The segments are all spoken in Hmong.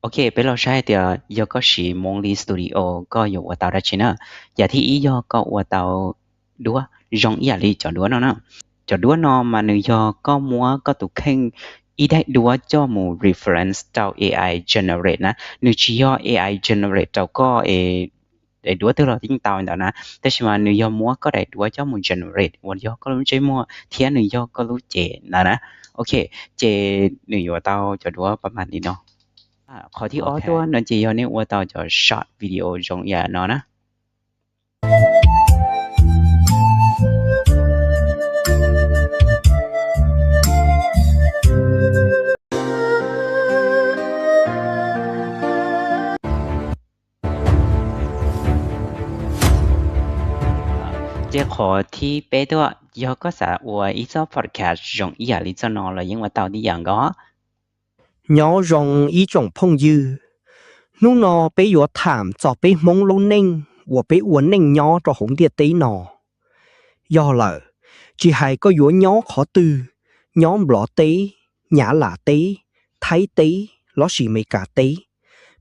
Ok, peb los saib hais tias yog koj siv Moonly Studio koj yuav ua tau dab tsi na. Yam thib ib yog koj ua tau duab zoo ib yam li cov duab no na. Cov duab no mas nws yog koj muab koj tus kheej ib daim duab coj mus reference rau A I generate na. Nws tsis yog A I generate rau koj es daim duab twg los yeej tau ntawd na, tab sis mas nws yog muab koj daim duab coj mus generate uas yog koj lub ntsej muag thiab nws yog koj lub cev ntawd na. Ok, ces nws yuav tau cov duab pab mam li no. Qhov thib ob tuaj no ces yog nej ua tau cov short video zoo ib yam no na. Ces qhov thib peb tuaj, yog koj xav ua ib txoj podcast zoo ib yam li txoj no los yeej ua tau tib yam nkaus. Nyob zoo ib tsoom phooj ywg, hnub no peb yuav tham txog peb Hmoob lub neej uas peb ua neej nyob rau hauv ntiaj teb no. Yog lawm, tsis hais koj yuav nyob qhov twg, nyob Nplog teb, Nyab Laj teb, Thaib teb, lossis Meskas teb,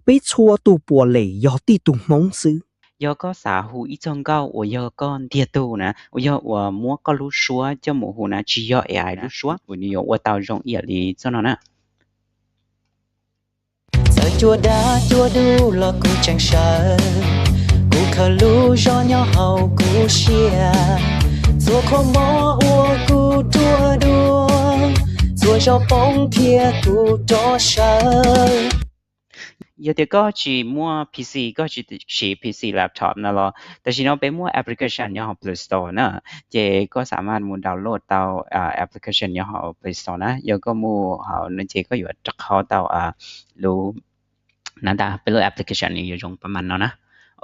peb txhua tus puas les yog tib tug Hmoob xwb. Yog koj xav hu ib txoj nkauj uas yog koj ntiag tug na, uas yog uas muab koj lub suab coj mus hu na, tsis yog A I lub suab, uas nws yuav ua tau zoo ib yam li txoj no na. Txawm cua dab cua dub los kuv tseem sawv, kuv khaws lub zog nyob hauv kuv siab, txhua qhov mob uas kuv dua dua, txhua zaus poob thiab kuv rov sawv. Yog tias koj tsis muaj P C, koj tsis siv P C laptop no los tam sim no peb muaj application nyob hauv Play Store na, ces koj xav mas mus download tau application nyob hauv Play Store na. Yog koj mus hauv no ces koj yuav rov qhov tau lub na, ntawm peb lub application nws yuav zoo pab mam no na.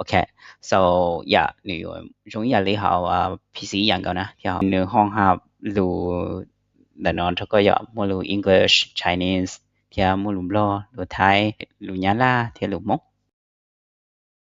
Ok, so yam nws yuav zoo ib yam li hauv P C ib yam nkaus na, thiab nws ho hab lus ntawm no rau koj, yog muaj lus English, Chinese, thiab muaj lus Nplog, lus Thaib, lus Nyab Laj thiab lus Hmoob.